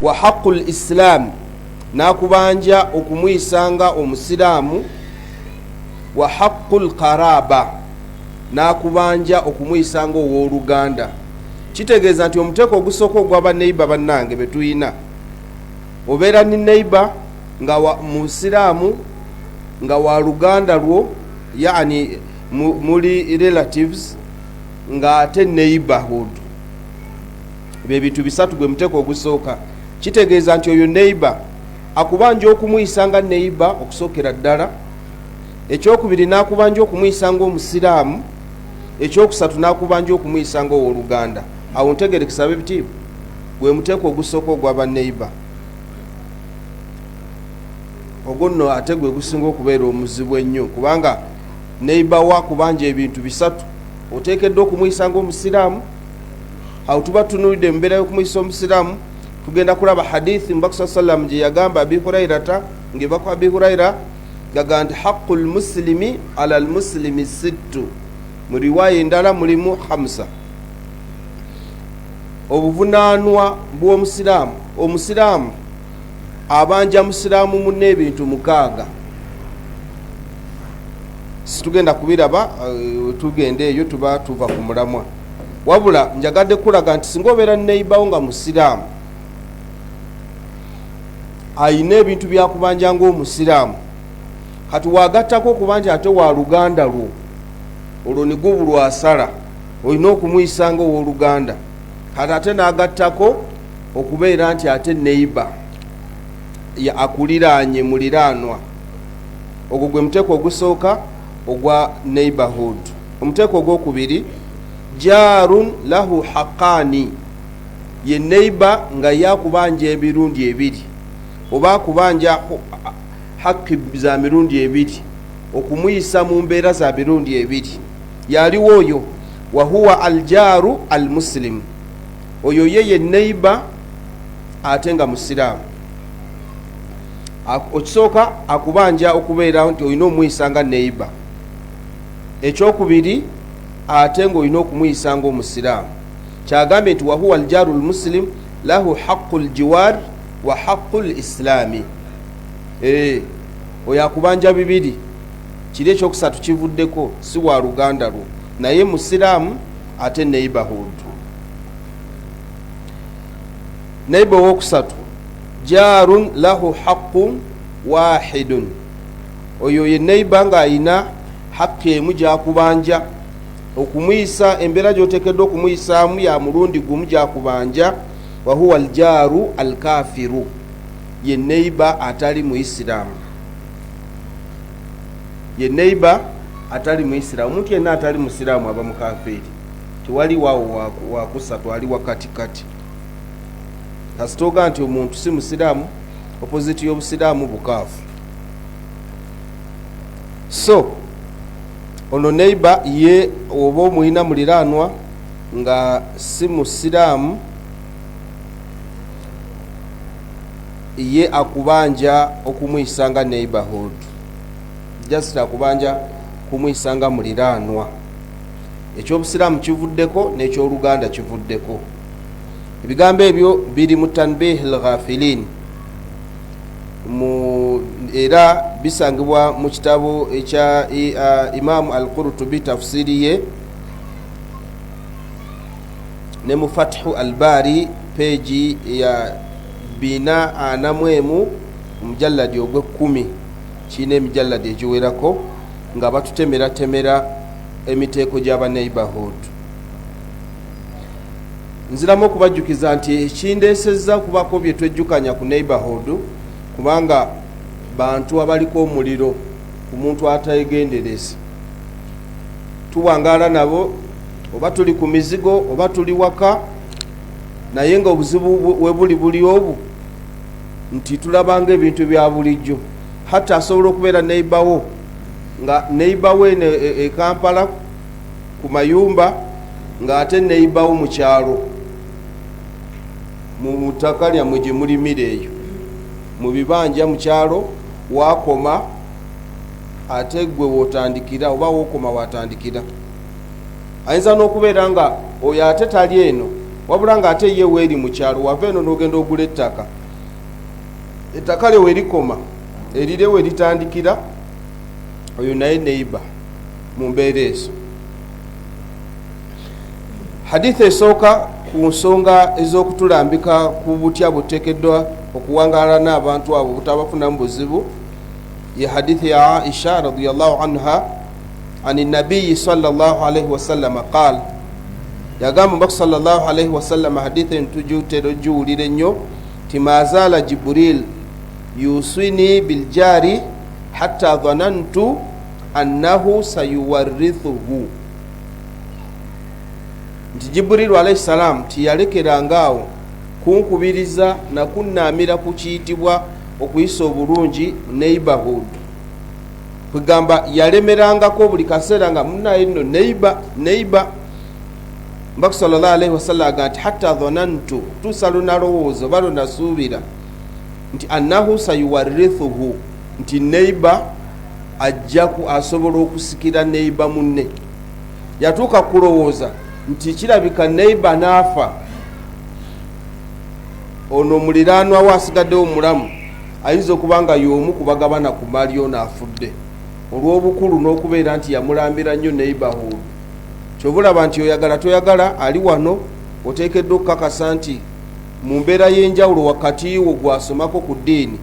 Wa haqu lislaam, n'akubanja okumuyisanga omusiraamu. Wa haqu lqaraba, n'akubanja okumuyisanga ow'oluganda. Kitegeeza nti omuteeko ogusooka ogwa baneiba, bannange betuyina, obeera ni neiba nga musiraamu, nga wa luganda lwo, yani muli relatives, nga ate neighborhood. Ebyo ebintu bisatu gwe muteeko ogusooka. Kitegeeza nti oyo neighbor akubanja okumuyisa nga neighbor okusookera ddala. Ekyokubiri, n'akubanja okumuyisa nga omusiraamu. Ekyokusatu, n'akubanja okumuyisa nga owooluganda. Awo ntegerekesa, ebitiibwa? Gwe muteeko ogusooka ogwa baneighbor. Ogwo nno ate gwe gusinga okubeera omuzibu ennyo, kubanga neighbor wa kubanja ebintu bisatu: oteekeddwa okumuyisa nga omusiraamu. Awo tuba tunuulidde mu mbeera y'okumuyisa omusiraamu, tugenda kulaba hadithi mubaka saa sallam gye yagamba Abi Hurairata, ng'eva ku Abi Huraira, gaga nti haqu lmuslimi ala lmuslimi sittu, mu riwaaya endala mulimu hamsa. Obuvunaanwa bw'omusiraamu, omusiraamu abanja musiraamu munne ebintu mukaaga. Situgenda kubiraba, tugenda eyo tuba tuva ku mulamwa. Wabula njagadde kulaga nti singa obeera neighbour nga musiraamu, ayina ebintu byakubanja ngaomusiraamu. Kati wagattako okuba nti ate wa luganda lwo, olwo nigubulwasala, olina okumuyisa nga owooluganda. Kati ate n'agattako okubeera nti ate neighbor akuliraanye, muliraanwa. Ogwo gwe muteeko ogusooka ogwa neighborhood. Omuteeko ogwokubiri, jaarun lahu haqaani, ye neighbor nga ye akubanja emirundi ebiri, oba akubanja haki za mirundi ebiri, okumuyisa mu mbeera za mirundi ebiri. Yaliwo oyo, wahuwa aljaaru almusilimu, oyo ye neighbor ate nga musiraamu. Okisooka, akubanja okubeera nti olina omuyisa nga neighbor. Ekyokubiri, ate ngaolina okumuyisa nga omusiraamu. Kyagambye nti wahuwa aljaru lmuslim lahu haqu ljiwar wa haqu lislaami. Oyo akubanja bibiri, kiri ekyokusatu kivuddeko, si wa luganda lwo, naye musiraamu ate neighborhood. Neighbor owokusatu, jaarun lahu haqun wahidun, oyo ye neighbor ng'ayina haki emu gyakubanja, okumuyisa embeera gyoteekeddwa okumuyisaamu ya mulundi gumu gyakubanja. Wahuwa aljaaru alkafiru, ye neighbor atali muisiraamu, ye neighbor atali muisiraamu. Omuntu yenna atali musiraamu aba mukafiiri. Tewali waawo wakusatu, ali wakatikati. Kasitoga nti omuntu si musiraamu, opposite y'obusiraamu bukaafu. So ono neighbor ye oba omulina muliraanwa nga si musiraamu, ye akubanja okumuyisa nga neighborhood, just akubanja kumuyisa nga muliraanwa. Ekyobusiraamu kivuddeko, n'ekyoluganda kivuddeko. Ebigambo ebyo biri mu Tanbih Lghafilin, era bisangibwa mu kitabo ekya Imamu Al Qurtubi, tafsiri ye, ne mu Fathu Albaari, peegi ya 441, omujalladi ogwekumi. Kirina emijalladi egiwerako nga batutemeratemera emiteeko gy'aba neighborhood. Nziramu okubajjukiza nti ekindeesezza kubako bye twejjukanya ku neighborhood, kubanga bantu abaliko omuliro ku muntu ategendereza. Tuwangaala nabo, oba tuli ku mizigo oba tuli waka, naye nga obuzibu we buli buli obu nti tulabanga ebintu bya bulijjo. Hatta asobola okubeera neighbor wo, nga neighbor we eno e Kampala ku mayumba, ng'ate neighbor wo mu kyalo, mu ttaka lyammwe gye mulimira eyo mu bibanja mu kyalo, wakoma ate gwe wootandikira, oba wookoma watandikira. Ayinza n'okubeera nga oyo ate tali eno. Wabula nga ate ye weeri mu kyalo, wava eno n'ogenda ogula ettaka, ettaka lye werikoma erire we litandikira, oyo naye neighbor mu mbeera ezo. Haditha esooka ku nsonga ez'okutulambika ku butya buteekeddwa okuwangaala n'abantu abo butabafunamu buzibu ye hadithi ya Aisha radiallahu anha an nabiyi sallallahu alaihi wasallama qal, yagamba omubaka sallallahu alaihi wasallama, hadithi eno tujutera ogiwulira ennyo, ti mazaala Jibril yuswini biljari hatta dhanantu annahu sayuwarithuhu, nti Jibrilu alaihi salam tiyalekeranga awo kunkubiriza nakunnaamira ku kiyitibwa okuyisa obulungi neighborhood. Kwegamba yalemerangako buli kaseera nga munaye nno neighbor, neighbor. Mbaka sallallahu alaihi wasallam aga nti hatta dhanantu, tuusa lunalowooza oba lunasuubira nti annahu sayuwarithuhu, nti neighbor ajjaku asobola okusikira neighbor munne. Yatuuka kulowooza nti kirabika neighbor n'afa, ono muliraanwa we asigaddewo mulamu ayinza okuba nga y'omu kubagabana ku maali ono afudde, olw'obukulu n'okubeera nti yamulambira nnyo neighborhood. Kyova olaba nti oyagala toyagala ali wano oteekeddwa okukakasa nti mu mbeera y'enjawulo wakati wo gwasomako ku ddiini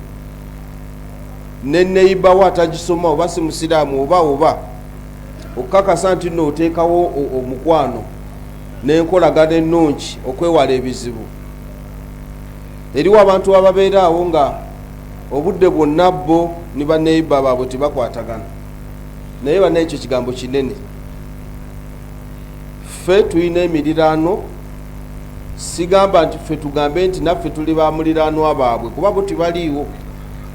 ne neighbor we atagisoma oba si musiraamu oba okukakasa nti nno oteekawo omukwano n'enkolagana ennungi okwewala ebizibu. Eriwo abantu ababeera awo nga obudde bwonna bo ne baneighbor baabwe tebakwatagana, naye banna ekyo kigambo kinene. Ffe tulina emiriraano, sigamba nti ffe tugambe nti naffe tuli bamuliraanwa baabwe, kuba bo tebaliiwo.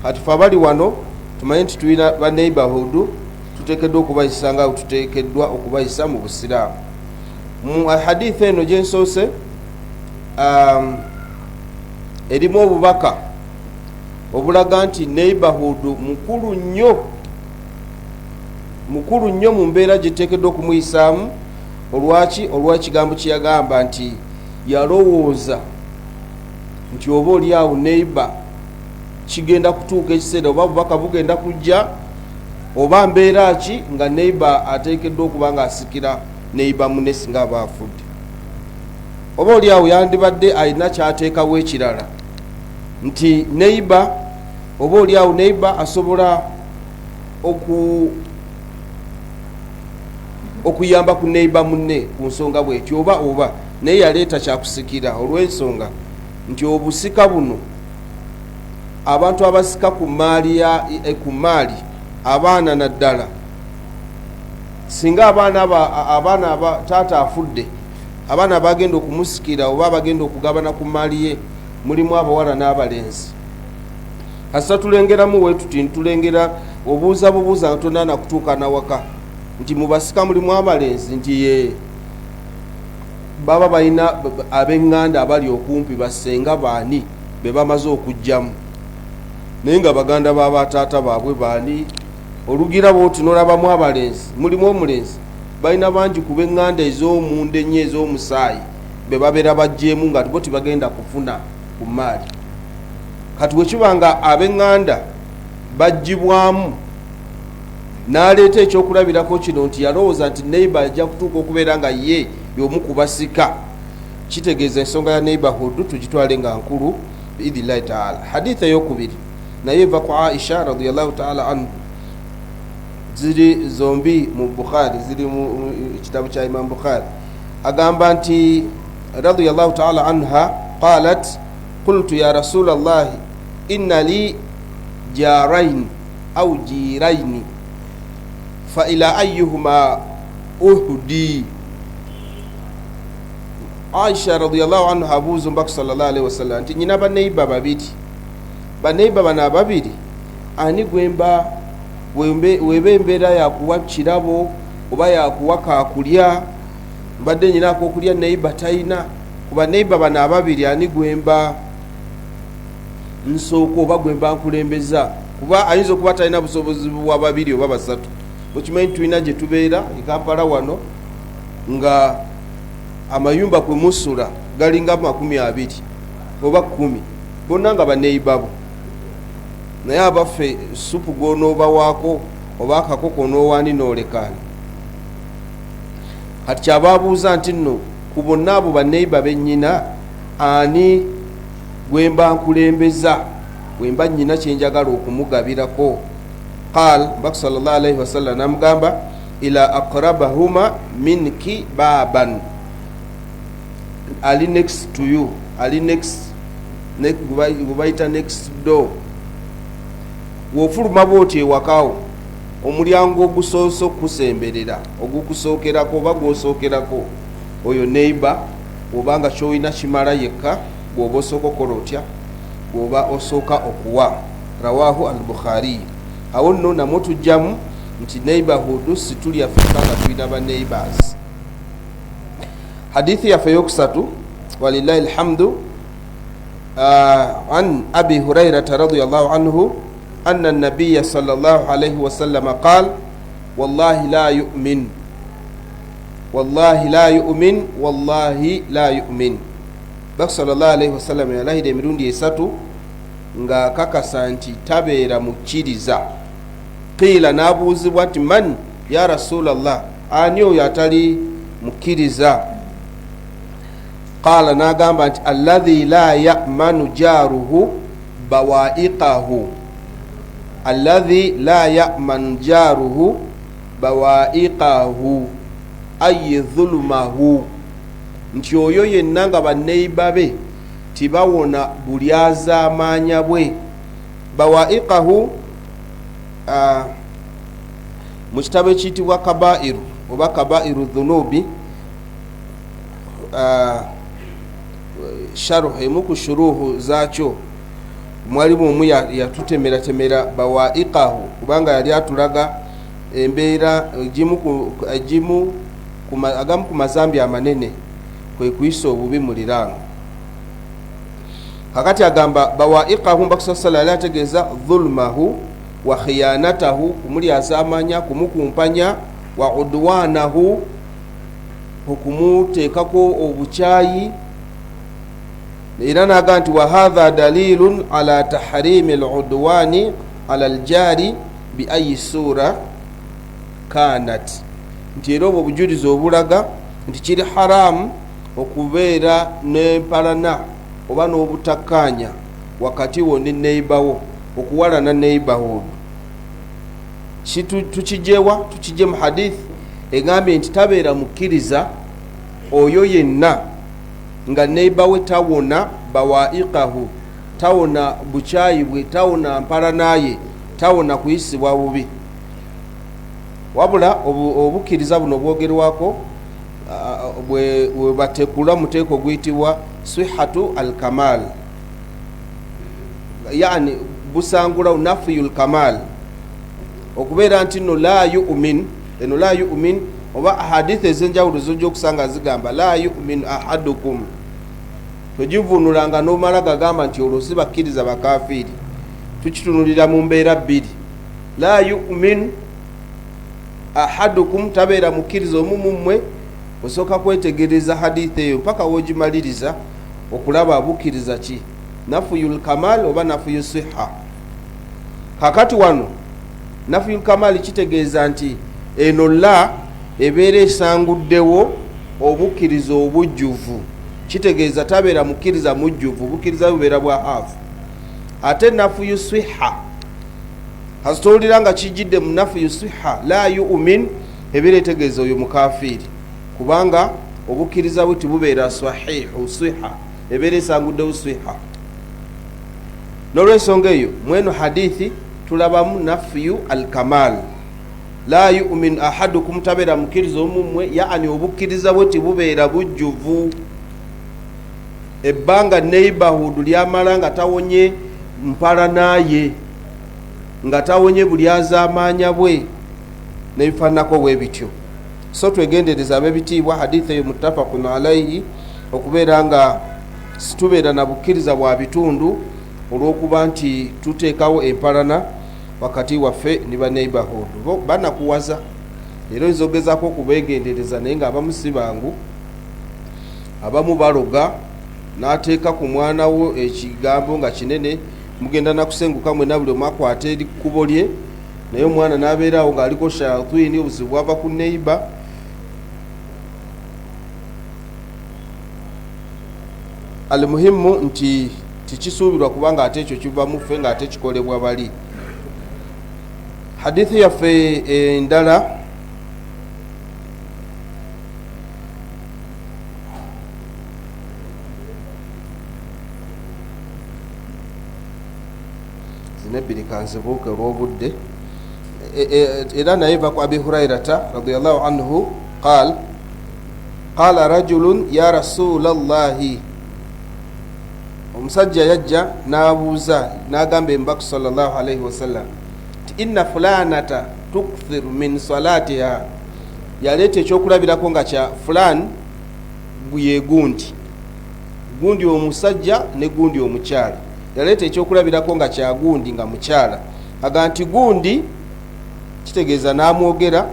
Kati fe abali wano tumanye nti tulina ba neighborhood, tuteekeddwa okubayisa nga tuteekeddwa okubayisa mu busiraamu. Mu haditha eno gyensoose erimu obubaka obulaga nti neighborhood mukulu nnyo, mukulu nnyo mu mbeera gyeteekeddwa okumuyisaamu. Olwaki? Olw'ekigambo kyeyagamba nti yalowooza nti oba oli awo neighbor kigenda kutuuka ekiseera oba bubaka bugenda kujja oba mbeera ki nga neighbor ateekeddwa okuba nga asikira neighbor munne singa aba afudde. Oba oli awo yandibadde alina kyateekawo ekirala nti neighbor oba oli awo neighbor asobola okuyamba ku neighbor munne ku nsonga bwetyo oba naye yaleeta kyakusikira, olw'ensonga nti obusika buno abantu abasika ku maali ku maali abaana naddala singa abaana aba taata afudde, abaana bagenda okumusikira oba abagenda okugabana ku maali ye mulimu abawala n'abalenzi. Kasita tulengeramu wetuti ntulengera obuuza bubuuza nga tonaana kutuuka nawaka nti mubasika mulimu abalenzi, nti ye baba balina ab'eŋŋanda abali okumpi, basenga baani be bamaze okugjamu, naye nga baganda babataata baabwe baani. Olugira bwoti nolabamu abalenzi, mulimu omulenzi, balina bangi ku b'eŋŋanda ez'omunda ennyo ez'omusaayi be babeera bajjeemu nga bo tebagenda kufuna ku maali. Kati bwekiba nga ab'eŋŋanda bagibwamu, n'aleeta ekyokulabirako kino nti yalowooza nti neighbor ajja kutuuka okubeera nga ye y'omu ku basika, kitegeeza ensonga ya neighborhood tugitwale nga nkulu biidhinillahi taala. Haditha eyokubiri naye eva ku Aisha radiallahu taala anhu, ziri zombi mu Bukhari, ziri mu kitabo kya Imam Bukhari. Agamba nti radiallahu taala anha qalat qultu ya rasula llahi inna li jarain au jiraini fa ila ayuhuma uhdi. Aisha radiallahu anha abuuza omubaka sallallahu alaihi wasallam nti nyina baneiba babiri, baneiba bano ababiri ani gwemba weba embeera yakuwa kirabo oba yakuwa kakulya, mbadde nyina akokulya neiba talina, ku baneiba bano ababiri ani gwemba nsooka oba gwemba nkulembeza? Kuba ayinza okuba talina busobozi bwa babiri oba basatu. Okimanyi tulina gye tubeera e Kampala wano nga amayumba kwe musula Galinga 20 oba 10, bonna nga baneibabo. Naye abaffe, supu gwonoobawaako oba akakoko n'owaani n'olekaana. Kati kyaba abuuza nti nno ku bonna abo baneiba bennyina, ani gwemba nkulembeza bwemba nnyina kyenjagala okumugabirako? Qal, mbaka sal llah alaihi wasallam namugamba, ila aqrabahuma minki baban, ali next to you, ali next, gubayita next door. Wofuluma bwoti ewakawo, omulyango ogusoose okukusemberera, ogukusookerako oba gwosookerako, oyo neighbor. Obanga kyolina kimala yekka, bwoba osooka okola otya? Bwoba osooka okuwa. Rawahu al Bukhariyi. Awo nno namwo tujjamu nti neighborhood situlya ffekka nga tulina ba neighbors. Hadithi yaffe eyokusatu, walillahi alhamdu, an Abi Hurairata radiallahu anhu anna nabiya sal llah alaihi wasallama qal, wallahi la yumin, wallahi la yumin, wallahi la yumin. Bak sal llah alaihi wasallam yalahira emirundi esatu nga kakasa nti tabeera mukkiriza. Qiila, n'abuuzibwa nti, man ya rasulallah, ani oyo atali mukkiriza? Qaala, n'agamba nti, alladhi la yamanu jaruhu bawaiqahu, alladhi la yamanu jaruhu bawaiqahu ayi dhulumahu, nti oyo yenna nga baneiba be tibawona bulyazaamaanya bwe. Bawaiqahu, mu kitabo ekiyitibwa Kabairu oba Kabairu Dhunubi, sharuh, emu ku shuruhu zaakyo, mwalimu omu yatutemeratemera bawaiqahu, kubanga yali atulaga embeera egimu agamu ku mazambi amanene kwe kuyisa obubi muliraano. Kakati agamba bawaiqahu, mbakusasala yali ategeeza dhulmahu wa khiyanatahu, kumulyazaamanya, kumukumpanya, wa udwanahu, okumuteekako obukyayi. Era naga nti wahatha dalilun ala tahrimi ludwani ala ljari biayi sura kanat, nti era obwo obujulizi obulaga nti kiri haramu okubeera n'empalana oba n'obutakkaanya wakati wo ne neibawo, okuwalana neighborhood. Tukijewa? Tukije mu hadith egambye nti tabeera mukkiriza oyo yenna nga neighbor we tawona bawaiqahu, tawona bukyayi bwe, tawona mpalanaye, tawona kuyisibwa bubi. Wabula obukkiriza buno bwogerwako bwe batekula muteeko oguyitibwa sihatu alkamal, yani busangulawo nafiyu lkamal, okubeera nti no la yumin, eno la yumin oba ahadithi ezenjawulo zojja okusanga zigamba la yumin ahadukum, togivunulanga nomala gagamba nti olwo si bakkiriza bakafiiri. Tukitunulira mu mbeera bbiri. La yumin ahadukum, tabeera mukkiriza omu mummwe. Osooka kwetegereza hadithi eyo mpaka wogimaliriza okulaba bukkiriza ki, nafuyu lkamal oba nafuyu siha. Kakati wano nafuyu lkamal kitegeeza nti eno la ebeera esanguddewo obukkiriza obujjuvu, kitegeeza tabeera mukkiriza mujjuvu, bukkiriza bubeera bwa haafu. Ate nafuyu siha, kasitowulira nga kijjidde mu nafuyu siha, la yumin, ebeera etegeeza oyo mukafiiri, kubanga obukkiriza bwe tibubeera sahihu siha, ebeera esanguddewo siha. N'olwensonga eyo mweno hadithi tulabamu nafiyu alkamal, la yumin ahadukum, tabeera mukkiriza omumwe, yaani obukkiriza bwe tibubeera bujjuvu ebbanga neighborhood lyamala nga tawonye mpalanaye, nga tawonye bulyazaamaanya bwe nebifaananako bwe bityo. So twegendereza ab'ebitiibwa, hadithi eyo muttafakun alaihi, okubeera nga situbeera na bukkiriza bwa bitundu olw'okuba nti tuteekawo empalana wakati waffe ne ba neighborhood. Bo banakuwaza, era oyinza okugezaako okubeegendereza, naye nga abamu si bangu, abamu baloga. N'ateeka ku mwana wo ekigambo nga kinene, mugenda nakusenguka mwena, buli omu akwata eri kkubo lye, naye omwana n'abeeraawo ng'aliko shayatini. Obuzibu bwava ku neighbour. Almuhimu nti tikisuubirwa kubanga ate ekyo kiva muffe nga ate kikolebwa bali. Hadithi yaffe endala zino ebbiri kanzibuuke olw'obudde. Era naye eva ku Abi Hurairata radiallahu anhu, qal qala rajulun ya rasula llahi, omusajja yajja n'abuuza n'agamba embaku sallallahu alaihi wasallam nti inna fulanata tukthiru min salatiha. Yaleeta ekyokulabirako nga kya fulan ye gundi, gundi omusajja ne gundi omukyala. Yaleeta ekyokulabirako nga kya gundi nga mukyala, aga nti gundi kitegeeza n'amwogera,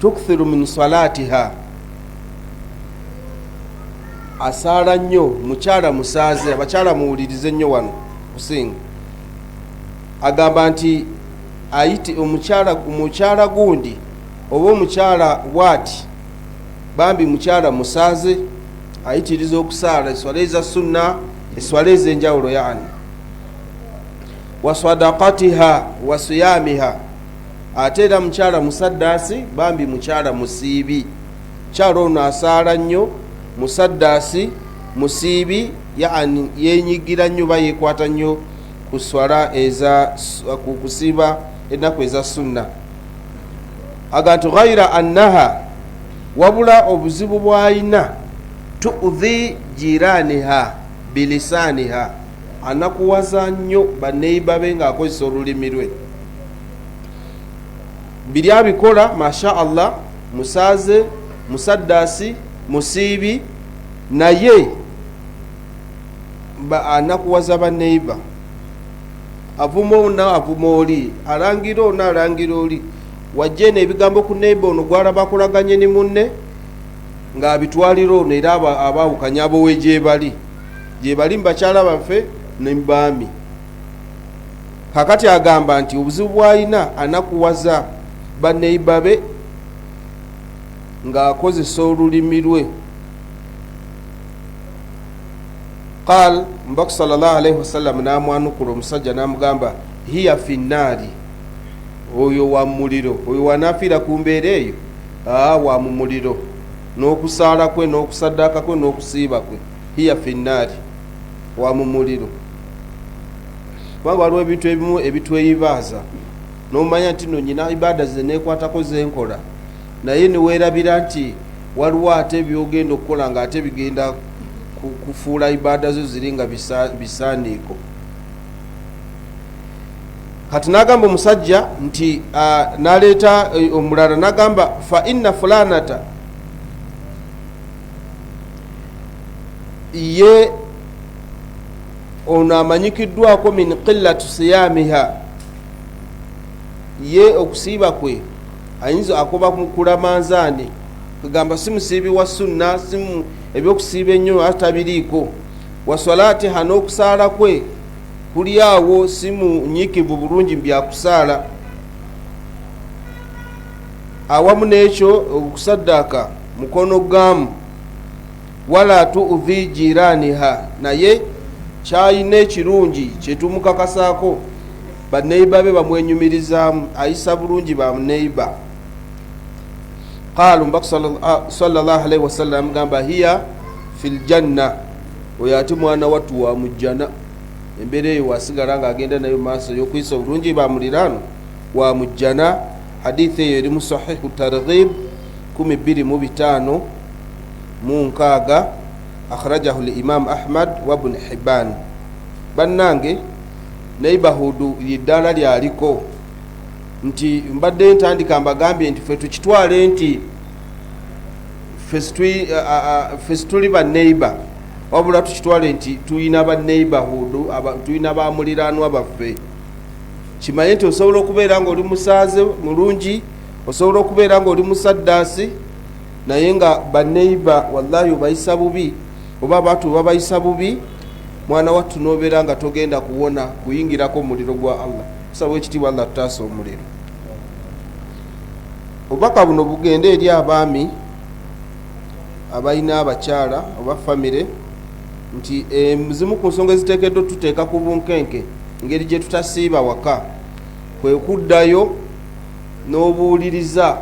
tukthiru min salatiha, asaala nnyo, mukyala musaaze. Abakyala muwulirize nnyo wano kusinga. Agamba nti ayiti omukyala, omukyala gundi oba omukyala bwati, bambi mukyala musaaze, ayitiriza okusaala eswala eza sunna, eswala ez'enjawulo, yani wa sadakatiha wa siyamiha. Ate era mukyala musaddaasi, bambi mukyala musiibi. Mukyala ono asaala nnyo, musaddaasi, musiibi, yani yenyigira nnyo ba yekwata nnyo ku swala eza ku kusiiba ennaku eza sunna. Aga nti ghaira annaha, wabula obuzibu bw'alina, tu'dhi jiraniha bilisaniha, anakuwaza nnyo baneiba be ng'akozesa olulimi lwe. Biri abikola, masha Allah, musaaze, musaddaasi, musiibi, naye anakuwaza baneiba, avuma ono, avuma oli, alangira ono, alangira oli. Wajja eno ebigambo ku neiba ono gwalaba akolaganye ni munne ng'abitwalira ono, era abaawukanya abowe gyebali, gyebali mubakyala baffe ne mubaami. Kakati agamba nti obuzibu bw'alina, anakuwaza baneiba be ng'akozesa olulimi lwe. Qal mubaka sallallahu alaihi wasallam n'amwanukula omusajja n'amugamba hiya fi nnaari, oyo wa mumuliro, oyo wanaafiira ku mbeera eyo wa mu muliro, n'okusaala kwe n'okusaddaaka kwe n'okusiiba kwe, hiya fi nnaari, wa mu muliro. Kubanga waliwo ebintu ebimu ebitweyibaaza n'omanya nti no nyina ibaada ze neekwatako zenkola, naye niweerabira nti waliwo ate byogenda okukola nga ate bigenda kufuula ibaada zo ziri nga bisaaniiko. Kati n'agamba omusajja nti n'aleeta omulala n'agamba fa inna fulanata, ye ono amanyikiddwako min qillati siyamiha, ye okusiiba kwe ayinza akoba kulamanzaani, kugamba si musiibi wa sunna, si ebyokusiiba ennyo atabiriiko, wa salatiha, n'okusaala kwe kuli awo, si munyiikivu bulungi byakusaala. Awamu n'ekyo okusaddaaka mukono gaamu, wala tu'dhi jiraniha, naye kyalina ekirungi kyetumukakasaako, baneiba be bamwenyumirizaamu, ayisa bulungi baneiba. Qaalu mbaka sallallahu alaihi wasallam gamba hiya fi ljanna, oyo ate mwana wattu wa mujjana. Embeera eyo wasigala ng'agenda nayo maaso y'okuyisa obulungi bamuliraano, wa mujjana. Hadithi eyo eri mu sahihu targhib 25 mu 60, akhrajahu limam Ahmad wa Bnu Hibban. Bannange, neighborhood lyeddaala lyaliko nti mbadde ntandika mbagambye nti ffe tukitwale nti ffe situli ba neighbor, wabula tukitwale nti tulina ba neighborhood, tulina bamuliraanwa baffe. Kimanye nti osobola okubeera nga oli musaaze mulungi, osobola okubeera nga oli musaddaasi, naye nga baneighbor wallahi obayisa bubi. Oba abantu babayisa bubi, mwana wattu, n'obeera nga togenda kuwona kuyingirako omuliro gwa Allah. Tusaba ekitiibwa Allah tutaasa omuliro. Obubaka buno bugende eri abaami abalina abakyala oba famire nti zimu ku nsonga eziteekeddwa tuteeka ku bunkenke engeri gye tutasiiba waka kwe kuddayo n'obuuliriza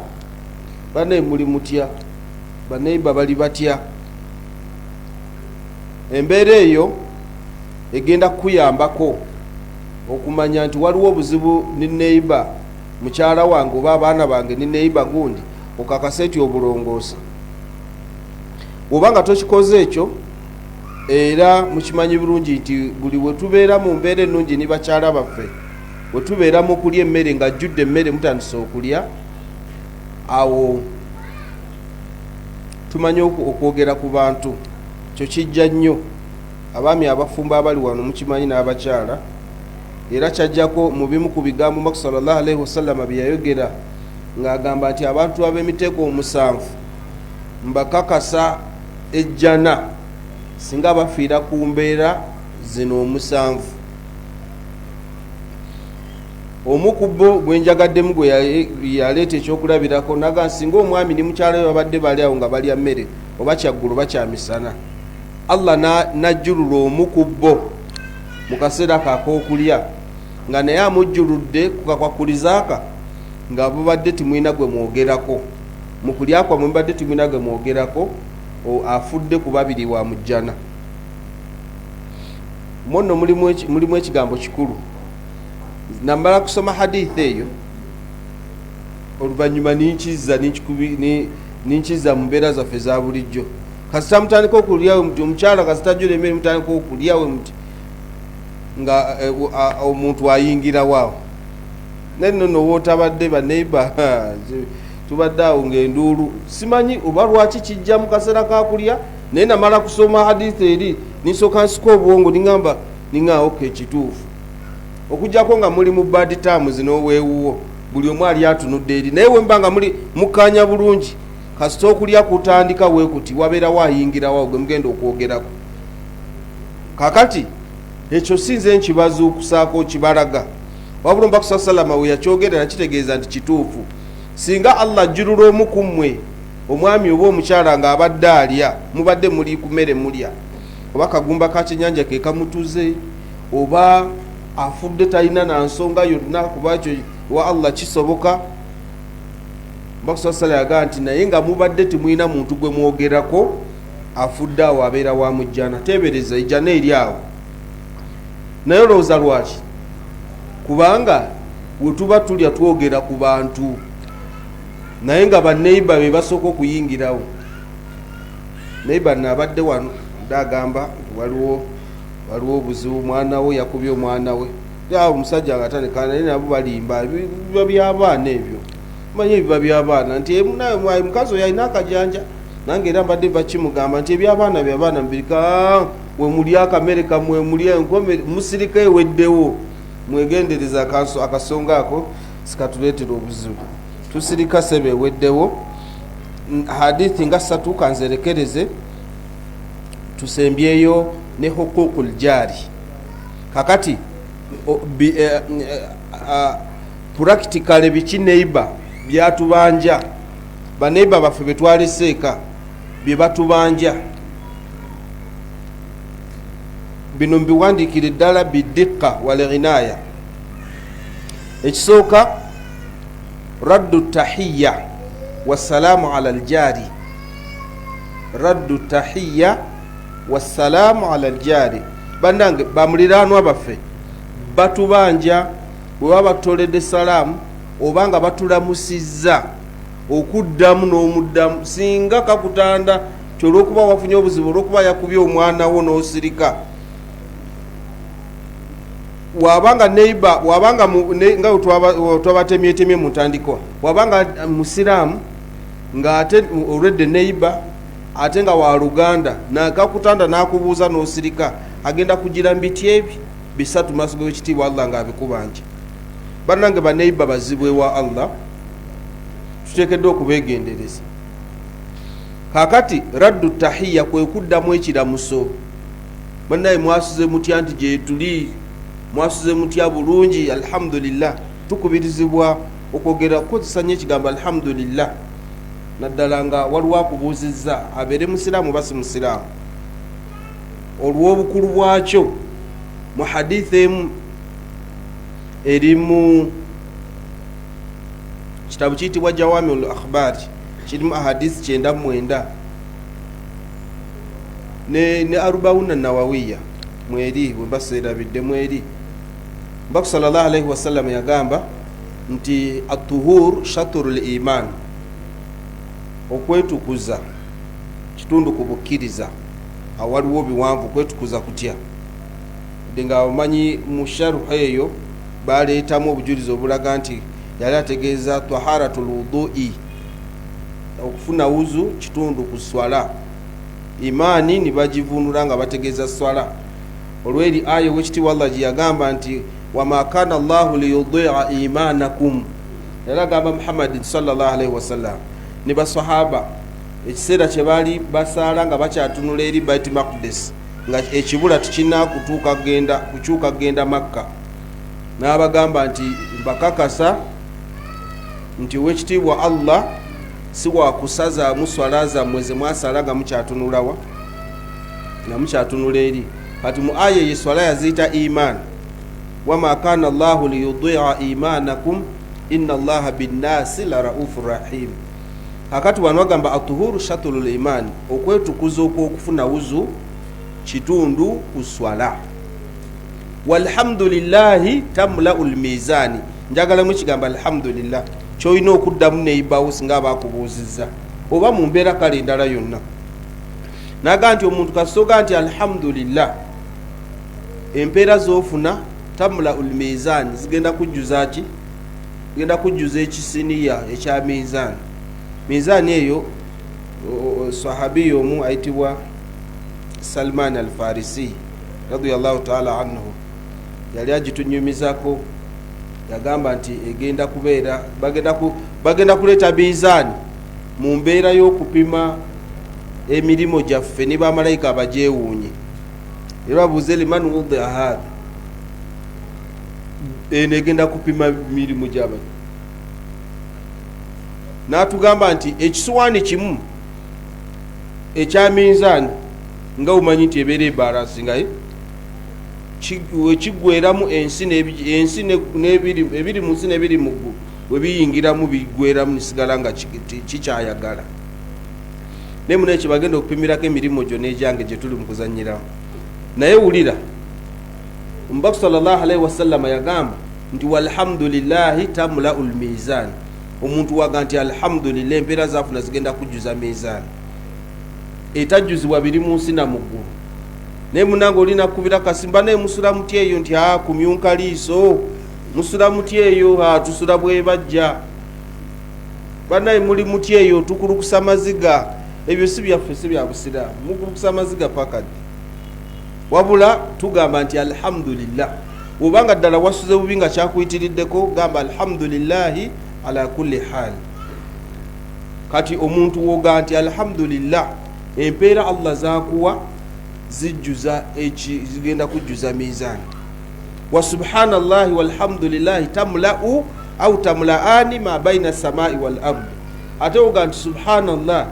banaye muli mutya, baneiba bali batya. Embeera eyo egenda kukuyambako okumanya nti waliwo obuzibu ni neiba, mukyala wange oba abaana bange ni neiba gundi, okakase nti obulongoosa. Oba nga tokikoze ekyo, era mukimanyi bulungi nti buli we tubeera mu mbeera ennungi ni bakyala baffe, we tubeera mu kulya emmere nga jjudde emmere mutandise okulya, awo tumanyi okwogera ku bantu. Kyo kijja nnyo. Abaami abafumbo abali wano mukimanyi, n'abakyala. Era kyajjako mu bimu ku bigambo Mubaka sallallahu alaihi wasallama bye yayogera ng'agamba nti abantu ab'emiteeko 7 mbakakasa ejjana singa bafiira ku mbeera zino 7. Omu ku bo gwenjagaddemu gwe yaleeta ekyokulabirako naga, singa omwami ne mukyala we babadde bali awo nga balya mmere oba kyaggulu oba kyamisana, Allah najjulula omu ku bo mu kaseera kak'okulya nga naye amujjuludde ku kakwakulizaaka nga bubadde timulina gwe mwogerako mu kulya kwammwe, mubadde timulina gwe mwogerako, afudde ku babiri wa mujjana. Monno mulimu ekigambo kikulu. Namala kusoma hadithi eyo, oluvannyuma ninkiza mu mbeera zaffe eza bulijjo. Kasita mutandika okulya we muti, omukyala kasita ajjula emmere, mutandika okulya we muti nga omuntu ayingirawo awo. Naye nno nowootabadde baneiba tubadde awo ng'enduulu, simanyi oba lwaki kijja mu kaseera kakulya. Naye namala kusoma hadithi eri, ninsooka nsika obwongo, niŋamba niŋa ok, kituufu. Okujjako nga muli mu bad terms n'oweewuwo, buli omu ali atunudde eri. Naye wemba nga muli mukkaanya bulungi, kasita okulya kutandika weekuti, wabeerawo ayingirawo gwe mugenda okwogerako. Kakati ekyo si nze nkibazuukusaako kibalaga, wabula omubaka saa salama we yakyogera nakitegeeza nti kituufu. Singa Allah ajjulula omu ku mmwe, omwami oba omukyala, ng'abadde alya, mubadde muli ku mmere mulya, oba kagumba ka kyenyanja ke kamutuze, oba afudde talina na nsonga yonna, kuba ekyo wa Allah kisoboka. Omubaka saa sala yagaa nti naye nga mubadde temulina muntu gwe mwogerako, afudde awo abeera wa mujjana. Teebereza ejjana eri awo. Naye olowooza lwaki? Kubanga we tuba tulya twogera ku bantu, naye nga baneiba be basooka okuyingirawo. Neiba naabadde wano agamba nti waliwo obuzibu, mwana we yakubye omwana we. Awo omusajja nga atandika, naye nabo balimba, biba by'abaana ebyo, manyi ebiba by'abaana nti naye mukazi oyo alina akajanja. Nange era mbadde bakimugamba nti ebyabaana byabaana mbirika, we muli akamere kamwe muli enkome musirika eweddewo. Mwegendereza akasonga ako sikatuleetera obuzibu. Tusirika sebe eweddewo. Hadithi nga ssatu kanzerekereze, tusembyeyo ne huququl jaari. Kakati practically biki neighbor byatubanja, baneighbor baffe betwalese eka bye batubanja? Bino mbiwandiikire ddala biddiqa walghinaya. Ekisooka, raddu tahiya wassalaamu ala aljaari. Raddu tahiya wassalaamu ala aljaari. Bannange, bamuliraanwa baffe batubanja bwe baba batutoledde salaamu oba nga batulamusizza, okuddamu n'omuddamu. Singa kakutanda ti olwokuba wafunye obuzibu, olwokuba yakubye omwana wo n'osirika, wabanga neighbor, wabanga nga twabatemyetemye mu ntandikwa, wabanga musiraamu ng'ate olwedde neighbor ate nga waluganda, nakakutanda n'akubuuza n'osirika, agenda kugira mbiti ebi bisatu maaso g'ekitiibwa Allah ng'abikubanja. Bannange, baneighbor bazibu ewa Allah, tuteekeddwa okubeegendereza. Kakati raddu tahiya kwe kuddamu ekiramuso. Bannaye mwasuze mutya? Nti gyetuli. Mwasuze mutya? Bulungi, alhamdulillah. Tukubirizibwa okwogera, kukozesa nnyo ekigambo alhamdulillah, naddala nga waliwo akubuuzizza, abeere musiraamu oba si musiraamu, olw'obukulu bwakyo. Mu haditha emu eri mu kitabu kiyitibwa Jawami ul Akhbari, kirimu ahadisi 99 ne Arubauna Nawawiya mweri, bwemba seerabidde mweri, Mbaku sallallahu alaihi wasallam yagamba nti atuhur shaturu l iman, okwetukuza kitundu ku bukkiriza. Awaliwo biwanvu, kwetukuza kutya? Dde nga omanyi mu sharuha eyo baleetamu obujulizi obulaga nti yali ategeeza taharatu lwudui, okufuna wuzu kitundu ku swala. Imaani ni bagivunula nga bategeeza swala, olweri aya owekitiibwa Allah gye yagamba nti wama kana llahu liyudia imanakum. Yali agamba Muhammadin sallallahu alaihi wasallam ne basahaba ekiseera kye baali basaala nga bakyatunula eri Bait Maqdis, nga ekibula tekirina kutuuka kugenda kukyuka kugenda Makka, n'abagamba nti mbakakasa nti owekitiibwa Allah si wakusazaamu swala zammwe ze mwasala nga mukyatunulawa, nga mukyatunula eri. Kati mu aya eyo swala yaziyita iman. Wama kana llahu liyudia imanakum inna allaha binnasi la raufu rahim. Kakati wano bagamba atuhuru shaturu liman, okwetukuza okwokufuna wuzu kitundu ku swala. Walhamdulillahi tamlau lmizani. Njagalamu ekigambo alhamdulillah, kyolina okuddamu neibawo singa abakubuuzizza oba mu mbeera kale endala yonna. Naga nti omuntu kasitoga nti alhamdulillah, empeera zofuna tamlau lmizani zigenda kujjuza ki? Zigenda kujjuza ekisiniya ekya mizani. Mizani eyo, sahabiya omu ayitibwa Salman al Farisi radiallahu taala anhu yali agitunyumizako. Yagamba nti egenda kubeera, bagenda kuleeta mizaani mu mbeera y'okupima emirimu gyaffe, ne bamalayika abagyewuunye era babuuze liman wudia hatha, eno egenda kupima mirimu gy'abantu. N'atugamba nti ekisuwaani kimu ekya minzaani, nga omanyi nti ebeera ebalansi, nga wekiggweramu ensi ensi ebiri mu nsi n'ebiri mu ggulu we biyingiramu biggweramu nisigala nga kikyayagala. Naye muna ekyo bagenda okupimirako emirimu gyo n'egyange gye tuli mu kuzanyiramu. Naye wulira, omubaka sallallahu alaihi wasallama yagamba nti walhamdulillahi tamlau lmizan. Omuntu waga nti alhamdulillah, empeera zafuna zigenda kujjuza mizani etajjuzibwa biri mu nsi na mu ggulu. Naye munange olina kukubira kasimba, naye musula mutya eyo? Nti a kumyunka liiso. Musula mutya eyo? A tusula bwebajja. Banaye muli mutya eyo? Tukulukusa maziga. Ebyo si byaffe, si bya busiraamu. Mukulukusa maziga pakadde, wabula tugamba nti alhamdulillah. Obanga ddala wasuze bubi nga kyakuyitiriddeko, gamba alhamdulillahi ala kulli hal. Kati omuntu woga nti alhamdulillah, empeera Allah zakuwa zijjuza zigenda kujjuza mizani. Wa subhanallahi walhamdulillahi tamlau au tamlaani ma baina samai wal ard. Ate woga nti subhanallah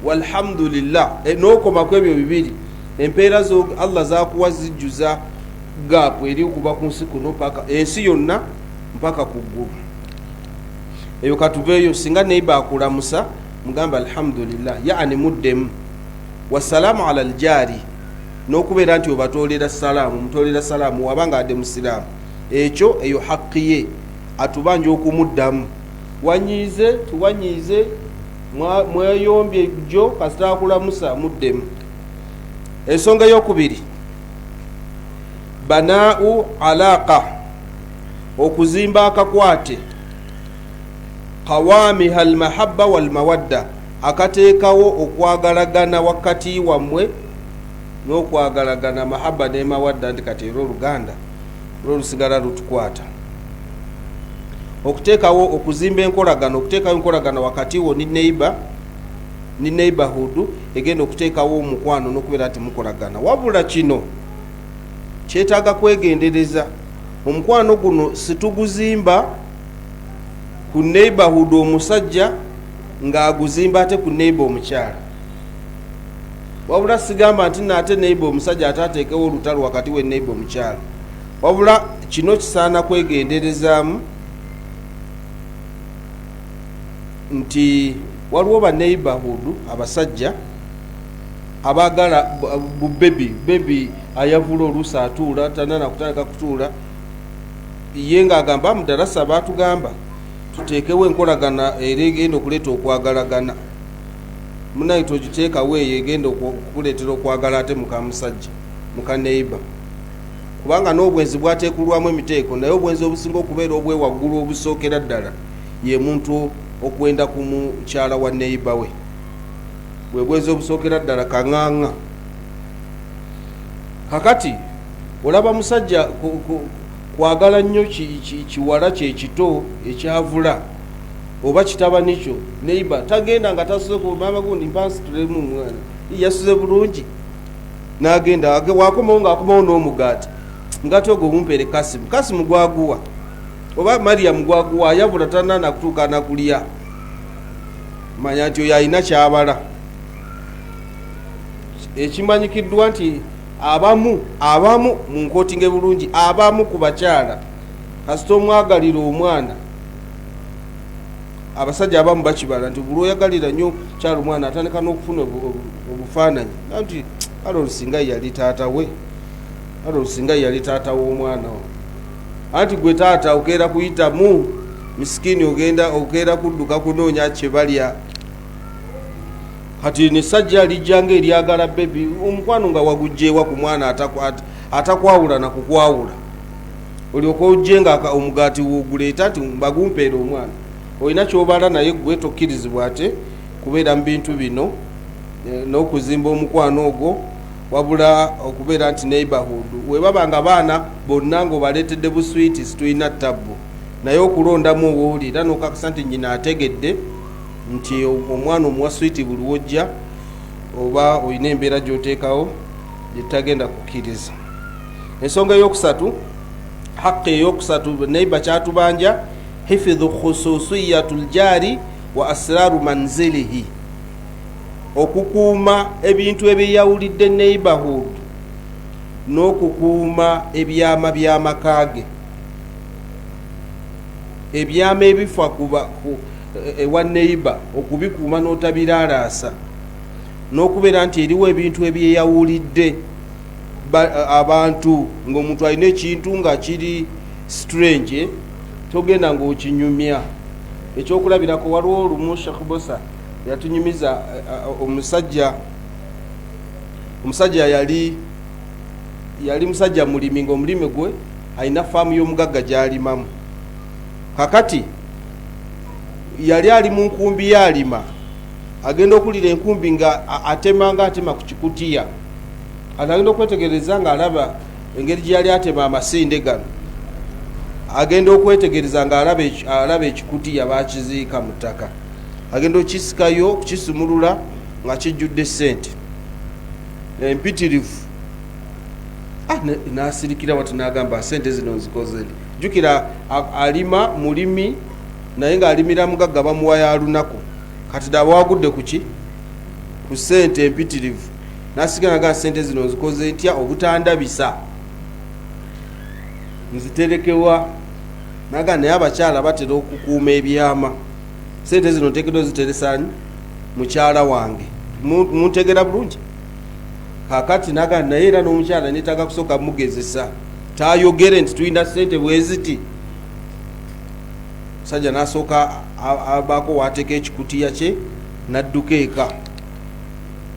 walhamdulillah, nokomaku ebyo bibiri, empeera Allah zakuwa zijjuza gaapu eri okuva ku nsi kuno paka ensi yonna mpaka ku ggulu. Eyo katuveeyo. Singa neiba akulamusa, mugamba alhamdulillah, yaani muddemu. Wasalaamu ala ljaari, n'okubeera nti obatoolera salaamu, mutoolera salaamu wabanga adde musiraamu. Ekyo eyo haqi ye, atubanja okumuddamu. Wanyiize tiwanyiize, mweyombye jjo, kasita akulamusa muddemu. Ensonga eyokubiri, banau alaqa, okuzimba akakwate, qawamiha almahabba walmawadda, akateekawo okwagalagana wakati wammwe n'okwagalagana, mahabba nemawadda. Nti kati era oluganda lwolusigala lutukwata. Okuteekawo, okuzimba enkolagana, okuteekawo enkolagana wakati wo ni neiba. Ni neighborhood egenda okuteekawo omukwano n'okubeera nti mukolagana. Wabula kino kyetaaga kwegendereza. Omukwano guno situguzimba ku neighborhood omusajja ng'aguzimba ate ku neighbor omukyala. Wabula sigamba nti naate neighbor omusajja ate ateekewo olutalo wakati we neighbor omukyala. Wabula kino kisaana kwegenderezaamu nti waliwo ba neighborhood abasajja abaagala bu baby baby ayavula oluusi atuula tanana kutandika kutuula, ye ng'agamba mudarasa baatugamba tuteekewo enkolagana era egenda okuleeta okwagalagana. Munaye togiteekawo eyo egenda okukuleetera okwagala ate muka musajja muka neighbor, kubanga n'obwenzi bwateekulwamu emiteeko. Naye obwenzi obusinga okubeera obwewaggulu obusookera ddala ye muntu okwenda ku mukyala wa neighbor we, bwe bwenzi obusookera ddala kaŋŋaŋa. Kakati olaba musajja kwagala nnyo kiwala kyekito ekyavula oba kitabani kyo neighbor, tagenda nga tasuze ku maama gundi mpansitulemu omwana yasuze bulungi, n'agenda wakomawo ng'akomawo n'omugaati ngati ogwo mumpeere Kasimu. Kasimu gwaguwa oba Mariam gwaguwa ayavula tanana kutuuka nakulya, manya nti oyo alina kyabala. Ekimanyikiddwa nti abamu mu nkotinge bulungi, abamu ku bakyala kasita omwagalira omwana, abasajja abamu bakibala nti buli oyagalira nnyo kyala omwana atandika n'okufuna obufaananyi nti Harold singa yali taata we, Harold singa yali taata w'omwana we. Anti gwe taata okeera kuyitamu misikini, ogenda okeera kudduka kunoonya kye balya. Kati nesajja lijja nga eryagala baby, omukwano nga wagugjewa ku mwana atakwawula na kukwawula, olyoka ojje nga omugaati woguleeta nti mbagumpeera omwana, olina kyobala naye gwe tokkirizibwa ate kubeera mu bintu bino n'okuzimba omukwano ogwo. Wabula okubeera nti neighborhood webaba nga baana bonna ng'obaleetedde buswiti situlina tabbu, naye okulondamu owooli era n'okakasa nti nnyina ategedde nti omwana omuwa switi buli wojja, oba olina embeera gy'oteekawo gyetagenda kukkiriza. Ensonga eyokusatu, haqi eyokusatu neighbor kyatubanja, hifidhu khususiyatu ljari wa asraru manzilihi, okukuuma ebintu ebyeyawulidde neighborhood n'okukuuma ebyama by'amaka ge, ebyama ebifa ewa neighbor okubikuuma n'otabiralaasa, n'okubeera nti eriwo ebintu ebyeyawulidde abantu ng'omuntu alina ekintu nga kiri strange togenda ng'okinyumya. Ekyokulabirako, waliwo olumu Sheikh Bosa yatunyumiza omusajja yali musajja mulimi, ng'omulimi gwe alina faamu y'omugagga gy'alimamu. Kakati yali ali mu nkumbi y'alima, agenda okulira enkumbi nga atema nga atema ku kikutiya. Ate agenda okwetegereza ng'alaba engeri gye yali atema amasinde gano, agenda okwetegereza ng'alaba alaba ekikutiya bakiziika mu ttaka, agenda okisikayo okukisumulula nga kijjudde ssente empitirivu. N'asirikira wati n'agamba sente zino nzikoze nti jjukira alima mulimi naye ng'alimira mugagga bamuwa ya lunaku. Kati daba wagudde kuki ku ssente empitirivu, n'asigala nga sente zino nzikoze ntya obutandabisa nziterekewa? Naga naye abakyala batera okukuuma ebyama, sente zino nteekeddwa ziteresani mukyala wange. Muntegera bulungi? Kakati naga naye era n'omukyala netaaga kusooka mugezesa tayogere nti tulina sente bweziti. Musajja nasooka abaako wateeka ekikutiya kye nadduka eka.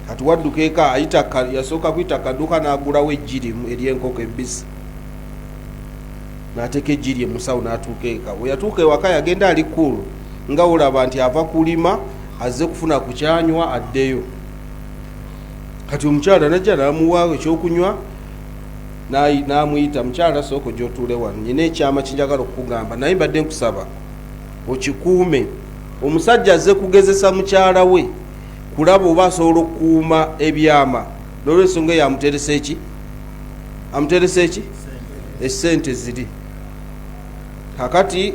Kati wadduka eka ayita yasooka kuyita kaduuka n'agulawo eggi limu ery'enkoko embisi, n'ateeka eggi lye musawo n'atuuka eka. Bwe yatuuka ewaka yagenda ali kuulu nga olaba nti ava kulima azze kufuna ku kyanywa addeyo. Kati omukyala najja n'amuwa ekyokunywa n'amuyita, mukyala sooka ojja otuule wano, nyina ekyama kinjagala okukugamba naye mbadde nkusaba okikuume. Omusajja azze kugezesa mukyala we Kulaba oba asobola okukuuma ebyama. N'olwensonga eyo amuteresa eki? Amuteresa eki? Esente ziri. Kakati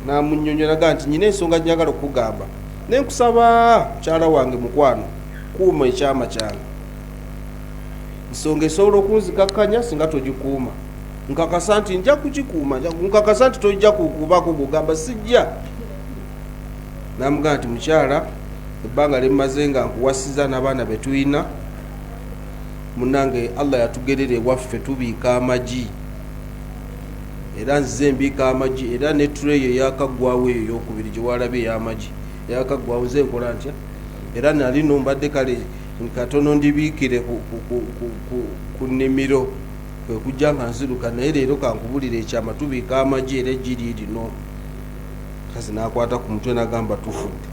namunyonyola ga nti nyina ensonga njagala okukugamba, nenkusaba mukyala wange mukwano, kuuma ekyama kyange. Nsonga esobola okunzikakkanya singa togikuuma. Nkakasa nti nja kugikuuma, nkakasa nti tojja kubaako gwogamba sijja. Namugamba nti mukyala, ebbanga lyemmaze nga nkuwasiza n'abaana betulina, munange Allah yatugerera ewaffe tubiika amagi, era nzize mbiika amagi, era ne tray eyakaggwawo eyo eyokubiri gyewalabye ey'amagi eyakaggwawo nze nkola ntya, era nali no mbadde kale katono ndibiikire ku nnimiro kwe kujja nga nziruka, naye leero kankubulira ekyama, tubiika amagi era eggi liirino. Mukazi n'akwata ku mutwe n'agamba tufudde,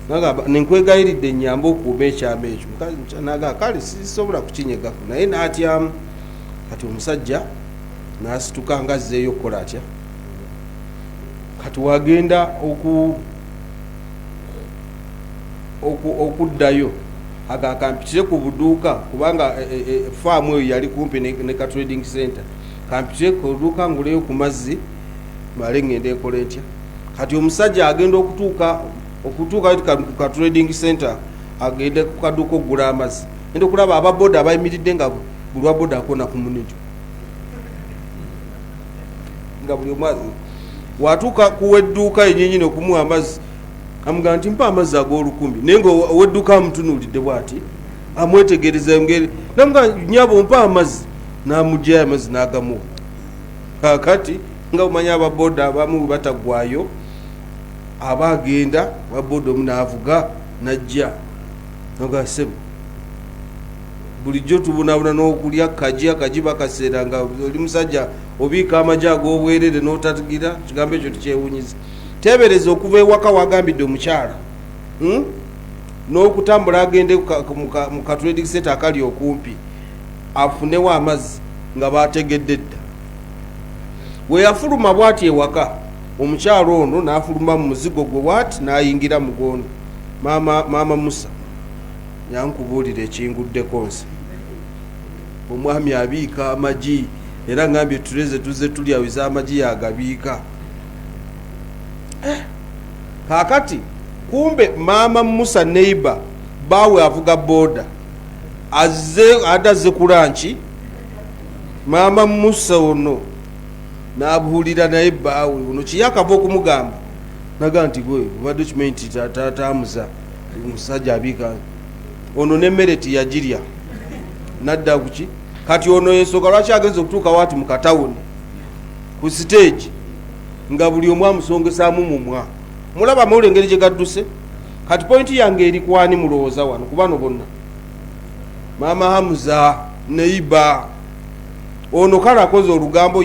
nagamba nenkwegayiridde nyambe okuuma ekyama ekyo. Mukazi n'agamba kale sisobola kukinyegako, naye n'atyamu. Kati omusajja n'asituka nga azzeeyo okukola atya. Kati wagenda okuddayo aga kampitire ku buduuka, kubanga faamu eyo yali kumpi ne ka trading center, kampitire ku buduuka nguleyo ku mazzi male ngende nkole ntya. Kati omusajja agenda okutuuka ku ka trading center, agende ku kaduuka okugula amazzi, genda okulaba ababoda abayimiridde nga buli wa boda akona ku muniju, nga buli omu watuuka ku wedduuka yenyinyini okumuwa amazzi, amugamba nti mpa amazzi ag'olukumi, naye nga owedduuka amutunuulidde bw'ati amwetegereza engeri, namugamba nyabo mpa amazzi, n'amugyayo amazzi n'agamuwa. Kaakati nga omanyi ababoda abamu bataggwayo, aba agenda waboda omu n'avuga n'ajja naga ssebo, bulijjo tubonabona n'okulya kaji, akaji bakaseera nga oli musajja obiika amagi ag'obwerere n'otagira. Kigambo ekyo tikyewunyiza. Teebereza okuva ewaka wagambidde omukyala, N'okutambula agende mu ka trading center akali okumpi afunewo amazzi nga bategedde dda. We yafuluma bw'ati ewaka, omukyala ono n'afuluma mu muzigo gwe bw'ati n'ayingira mu gwono. Maama Musa yankubuulira ekinguddeko nze. Omwami abiika amagi, era ngambye tureze tuzze tulya ez'amagi yagabiika. Kaakati kumbe maama Musa neighbor baawe avuga boda azze ate azze ku lanki, maama Musa ono n'abuulira naye bbaawe ono kiyakava okumugamba naga nti gwe obadde okimanyi nti taata Musa omusajja abiika ono n'emmere tiyagirya nadda kuki. Kati ono ensonga lwaki agenza okutuuka waati mu katawuni ku siteegi nga buli omu amusongesaamu mumwa, mulaba amawulire engeri gye gadduse. Kati pointi yange eri kwani mulowooza wano ku bano bonna? Maama Hamuza neiba ono kale akoze olugambo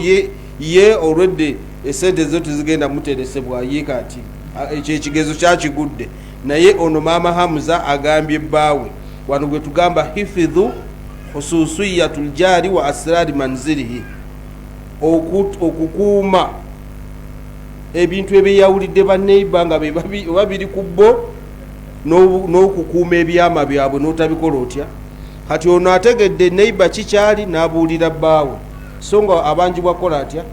ye olwedde esente zo tezigenda muteresebwa ye, kati ekyo ekigezo kyakigudde. Naye ono maama Hamuza agambye bbaawe wano gwe tugamba hifidhu khususiyatul jari wa asrari manzirihi, okukuuma ebintu ebyeyawulidde baneiba nga oba biri ku bo, n'okukuuma ebyama byabwe n'otabikola otya. Kati ono ategedde neiba kikyali n'abuulira bbaawe, so nga abanjibwa kukola atya.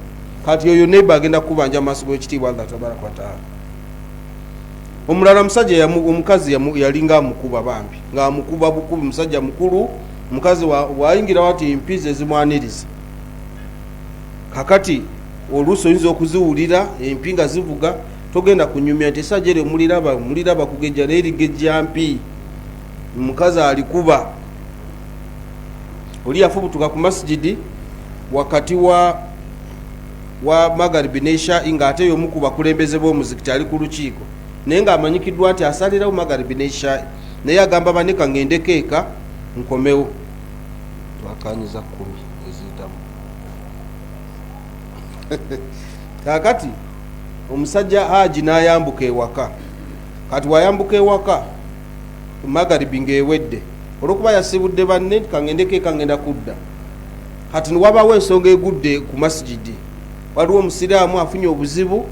Kati oyo neiba agenda kukubanja maaso g'ekitiibwa Allah tabaraka wataala. Omulala musajja omukazi yalinga amukuba bambi, ng'amukuba bukubi, musajja mukulu, omukazi wayingira wati empizi ezimwaniriza. Kakati oluusi oyinza okuziwulira empi nga zivuga, togenda kunyumya nti esajja eryo muliraba kugejja, naye ligejja mpi, omukazi alikuba. Oli yafubutuka ku masijidi wakati wa magaribi ne ishai, ng'ate y'omu ku bakulembeze b'omuzikiti ali ku lukiiko, naye ng'amanyikiddwa nti asalirawo magaribi ne ishai, naye agamba banne kaŋŋendeko eka nkomewo. Twakanyiza 10 eziyitamu. Kaakati omusajja haji n'ayambuka ewaka. Kati wayambuka ewaka magaribi ng'ewedde, olw'okuba yasibudde banne kaŋŋendeko eka ŋŋenda kudda. Kati niwabaawo ensonga egudde ku masijidi, waliwo omusiraamu afunye obuzibu,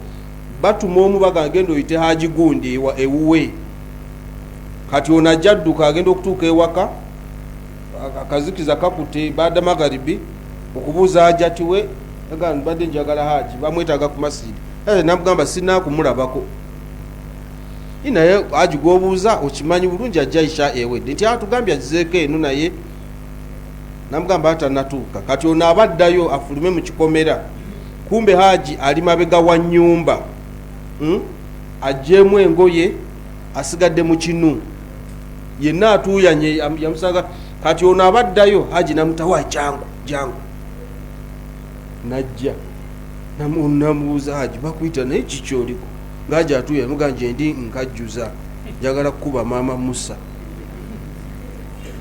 batuma omu bagamba genda oyite haji gundi ewuwe. Kati ono ajja adduka, agenda okutuuka ewaka akazikiza kakute, baada magharibi, okubuuza hajati we, mbadde njagala haji, bamwetaaga ku masidi. Namugamba sinakumulabako, naye haji gwobuuza okimanyi bulungi ajja isha ewedde nti atugambye agizeeko eno, naye namugamba atanatuuka. Kati ono aba addayo afulume mu kikomera, kumbe haji ali mabega wa nyumba, Agyemu engoye, asigadde mu kinu, yenna atuuyanye, yamusanga. Kati ono aba addayo, haji namutawa, jangu jangu, najja namubuuza, haji bakuyita naye kiki oliko? Ngaaji atuuya, muga nje ndi nkajjuza, njagala kukuba maama Musa,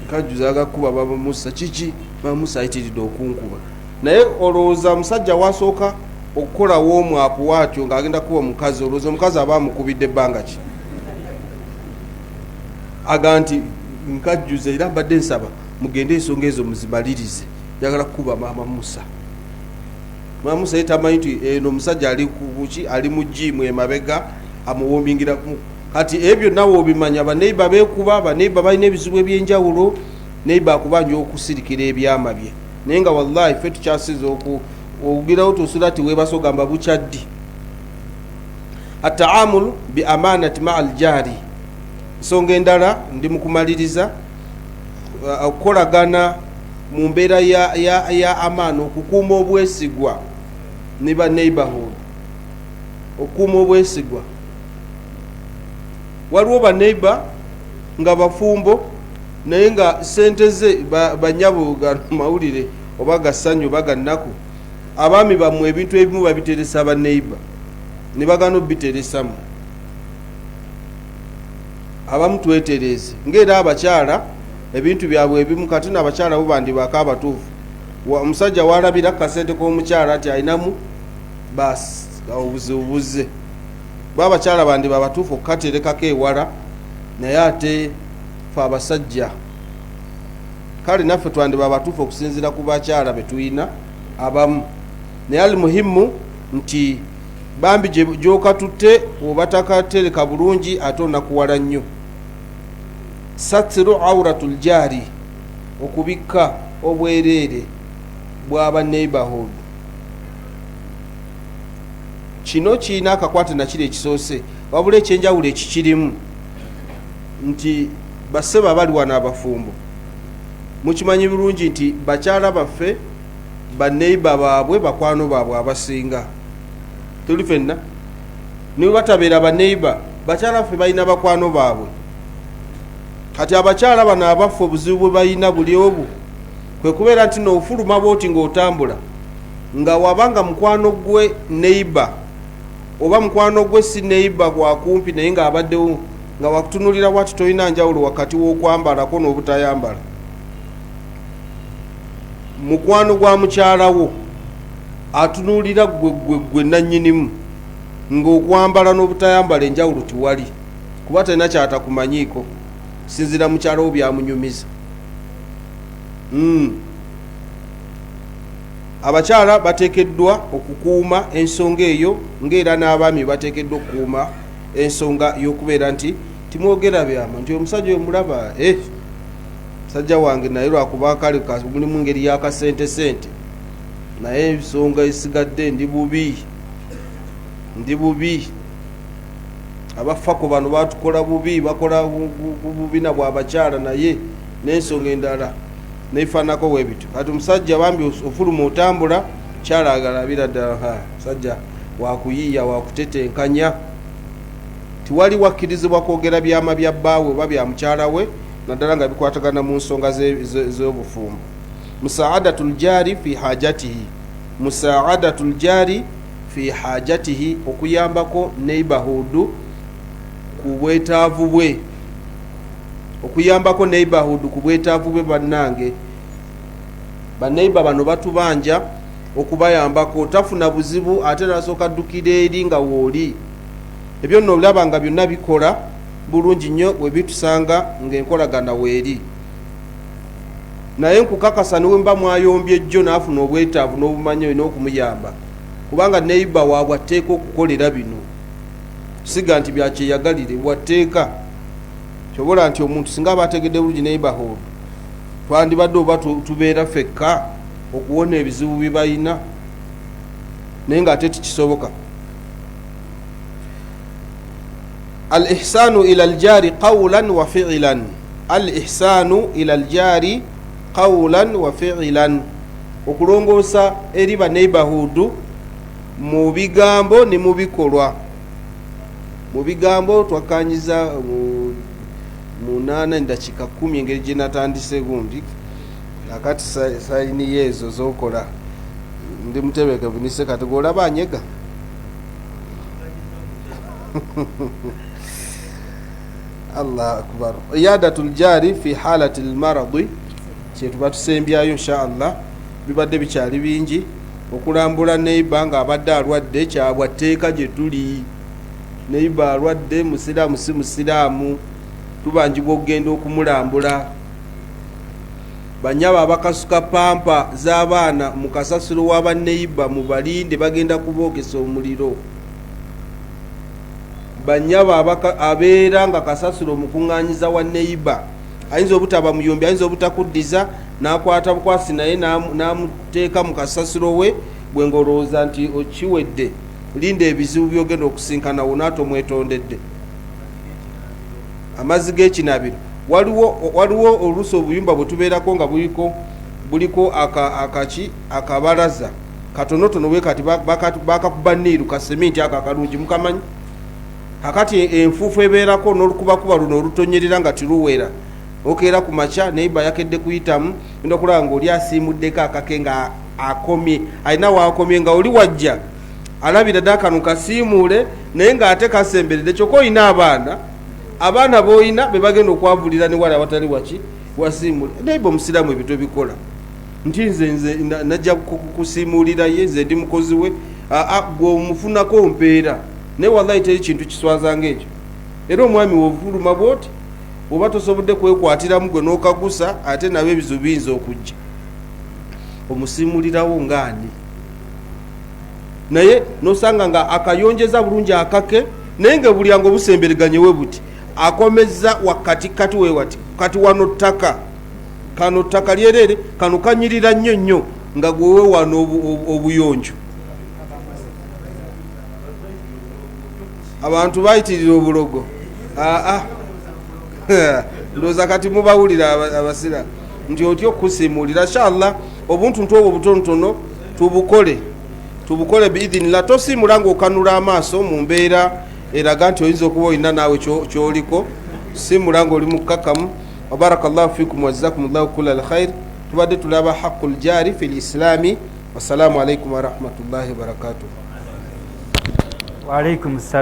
nkajjuza aga kukuba maama Musa. Kiki? Maama Musa ayitiridde okunkuba. Naye olowooza omusajja wasooka okukolawo omwapu waatyo ng'agenda kuba omukazi, olowooza omukazi aba amukubidde ebbanga ki? Aga nti nkajjuza, era mbadde nsaba mugende ensonga ezo muzimalirize, njagala kukuba maama Musa. Maama Musa ye tamanyi nti eno omusajja ali kuki, ali mu jiimu emabega amuwomingira. Kati ebyo byonna woobimanya, baneiba beekuba, baneiba balina ebizibu ebyenjawulo, neiba akubanja okusirikira ebyama bye. Naye nga wallahi ffe tukyasinza okugirawo, tosula tiwebasa ogamba bukyaddi. Ataamulu bi amanati maa aljari, nsonga endala ndi mukumaliriza, okukolagana mu mbeera ya amaana, okukuuma obwesigwa ne ba neighborhood, okukuuma obwesigwa. Waliwo ba neighbor nga bafumbo, naye nga sente ze banyabo gano mawulire oba gasanyu oba gannaku, abaami bammwe ebintu ebimu babiteresa ba neighbor ne bagana obiteresamu. Abamu twetereeze ngaera abakyala ebintu byabwe ebimu. Kati naabakyala bo bandibako abatuufu, omusajja walabira kasente k'omukyala nti alinamu, bas obuzibu buzze. Ba abakyala bandiba abatuufu okukaterekako ewala, naye ate fe abasajja kale naffe twandiba abatuufu okusinziira ku bakyala betulina abamu. Naye alimuhimu nti bambi gyokatutte oba takatereka bulungi, ate onakuwala nnyo. Satiru auratul jari, okubikka obwereere bwaba neighborhood. Kino kirina akakwate nakiri ekisoose, wabula ekyenjawulo ekikirimu nti bassebo abali wano abafumbo mukimanyi bulungi nti bakyala baffe baneiba baabwe bakwano baabwe abasinga. Tuli fenna niwe batabeera baneiba, bakyala baffe balina bakwano baabwe. Kati abakyala bano abaffe obuzibu bwe balina buli obu kwe kubeera nti noofuluma bwoti ng'otambula, nga wabanga mukwano gwe neiba oba mukwano gwe si neiba gwakumpi, naye ng'abaddewo nga wakutunulira bwati, tolina njawulo wakati w'okwambalako n'obutayambala. Mukwano gwa mukyalawo atunuulira gwe gwe gwe nannyinimu, ng'okwambala n'obutayambala enjawulo tiwali, kuba talina kyatakumanyiiko sinzira mukyalawo byamunyumiza. Abakyala bateekeddwa okukuuma ensonga eyo, ng'era n'abaami bateekeddwa okukuuma ensonga y'okubeera nti timwogera byama nti omusajja oyo mulaba, musajja wange, naye lwakuba kale mulimu ngeri yakasente sente, naye ensonga esigadde ndi bubi, ndi bubi. Abafako bano batukola bubi, bakola bubina bwabakyala, naye n'ensonga endala nefaanako webityo. Kati omusajja bambi ofuluma otambula, kyala agalabira ddala musajja wakuyiiya, wakutetenkanya. Tiwali wakkirizibwa kwogera byama bya bbaawe oba bya mukyala we, naddala nga bikwatagana mu nsonga z'obufumbo. Musaadatu ljari fi hajatihi, musaadatu ljari fi hajatihi, okuyambako neighborhood ku bwetaavu bwe, okuyambako neighborhood ku bwetaavu bwe. Bannange, baneighbor bano batubanja okubayambako, tafuna buzibu ate nasooka addukira eri nga wooli. Ebyo nno olaba nga byonna bikola bulungi nnyo bwe bitusanga ng'enkolagana weeri. Naye nkukakasa niwe mba mwayombye jjo n'afuna obwetaavu n'obumanyi, olina okumuyamba, kubanga neighbor waabwe atteeka okukolera bino, siga nti byakyeyagalire, bwatteeka. Kyobola nti omuntu singa aba ategedde bulungi neighborhood, twandibadde oba tubeera ffekka okuwona ebizibu bye balina, naye nga ate tikisoboka. Al ihsanu ila aljari qawlan wa fiilan, al ihsanu ila aljari qawlan wa fiilan, okulongoosa eri ba neighborhood mu bigambo ne mu bikolwa. Mu bigambo twakkanyiza mu 8 endakiika 10 engeri gye natandise gundi akati sayini yeezo zokola ndi mutebekevu nise kati gwolaba anyega. Allah akbar. Iyadatu ljari fi halati lmaradi kyetuba tusembyayo insha Allah, bibadde bikyali bingi. Okulambula neiba nga abadde alwadde kyabwa tteeka gye tuli. Neiba alwadde, musiraamu si musiraamu, tubanjibwa okugenda okumulambula. Banyabo abakasuka pampa z'abaana mu kasasiro wa baneiba mubalinde, bagenda kubookesa omuliro. Banyabo abeera nga kasasiro mukuŋŋaanyiza wa neiba, ayinza obutaba muyombi, ayinza obutakuddiza, n'akwata bukwasi naye n'amuteeka mu kasasiro we, bwe ng'olowooza nti okiwedde, linda ebizibu by'ogenda okusinkana wo naate omwetondedde. Amazzi g'ekinabiro, waliwo oluusi obuyumba bwe tubeerako nga buliko akaki akabalaza katonotono bwe kati, bakakuba niiru kaseminti ako akalungi mukamanyi. Kakati enfuufu ebeerako n'olukubakuba luno olutonyerera nga tiruwera, okeera ku makya neiba yakedde kuyitamu, genda okulaba ng'oli asiimuddeko akake nga akomye, alina waakomye nga oli wajja alabira ddala kano kasiimuule, naye ng'ate kasemberedde. Kyokka olina abaana, abaana b'olina be bagenda okwavulira ne wali awatali waki wasiimuule. Neiba omusiraamu ebyo tobikola nti nze najja kusiimuulira ye, nze ndi mukozi we. Aa, gwe omufunako mpeera, naye wallahi teri kintu kiswaza ng'ekyo. Era omwami wovuluma bwoti oba tosobodde kwekwatiramu gwe n'okagusa, ate nabo ebizibu biyinza okujja. Omusiimulirawo ng'ani? Naye nosanga nga akayonjeza bulungi akake, naye nga bulyango busembereganye we buti, akomeza wakatikati we wati. Kati wano ttaka, kano ttaka lyerere, kano kanyirira nnyo nnyo nga gwewe wano obuyonjo. Abantu bayitirira obulogo. Aa, ndowooza kati mubawulira abasira nti otya okusiimuulira. Inshallah obuntuntu obwo butonotono tubukole, tubukole biidhinillah. Tosiimula ng'okanula amaaso mu mbeera eraga nti oyinza okuba olina naawe kyoliko. Siimula ng'oli mukkakkamu. Wabarakallahu fikum wajazakum llahu kula alkhair. Tubadde tulaba haqu ljari fi lislami. Wassalamu alaikum warahmatullahi wabarakatuh. Waalaikum salam.